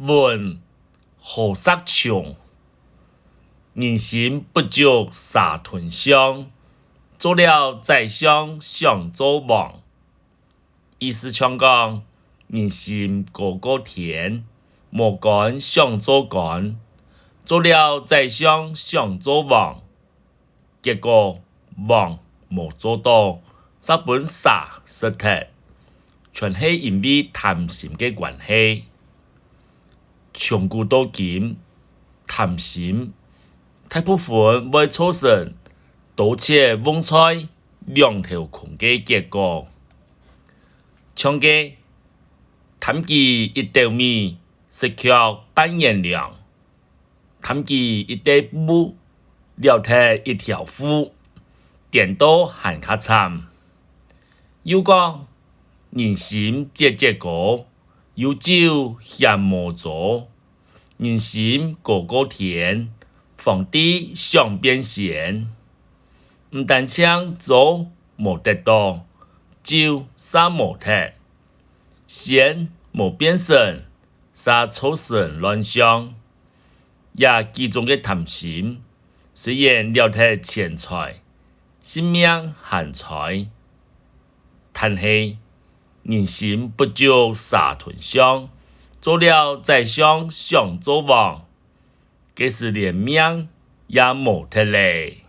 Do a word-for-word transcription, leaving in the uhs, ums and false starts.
文，何石松。人心不足蛇吞象，做了宰相想做王。意思像講，人心高過天，無官想做官，做了宰相想做王。 結果，王無做到，煞分蛇食忒，全係因為貪心个關係。從古到今，貪心大部分會造成刀切蕹菜兩頭空个結果。像該，貪佢一斗米，失卻半年糧； 貪佢一垤布，了忒一條褲，顛倒還較慘。又講，人心節節高，有酒嫌無糟；人心高過天，皇帝想變仙。毋單淨糟無得到，酒煞無忒，仙無變成， 煞造成亂象。這幾種个貪心，雖然了忒錢財，性命還在，但係人心不足蛇吞象，做了宰相想做王，該時連命也無忒咧。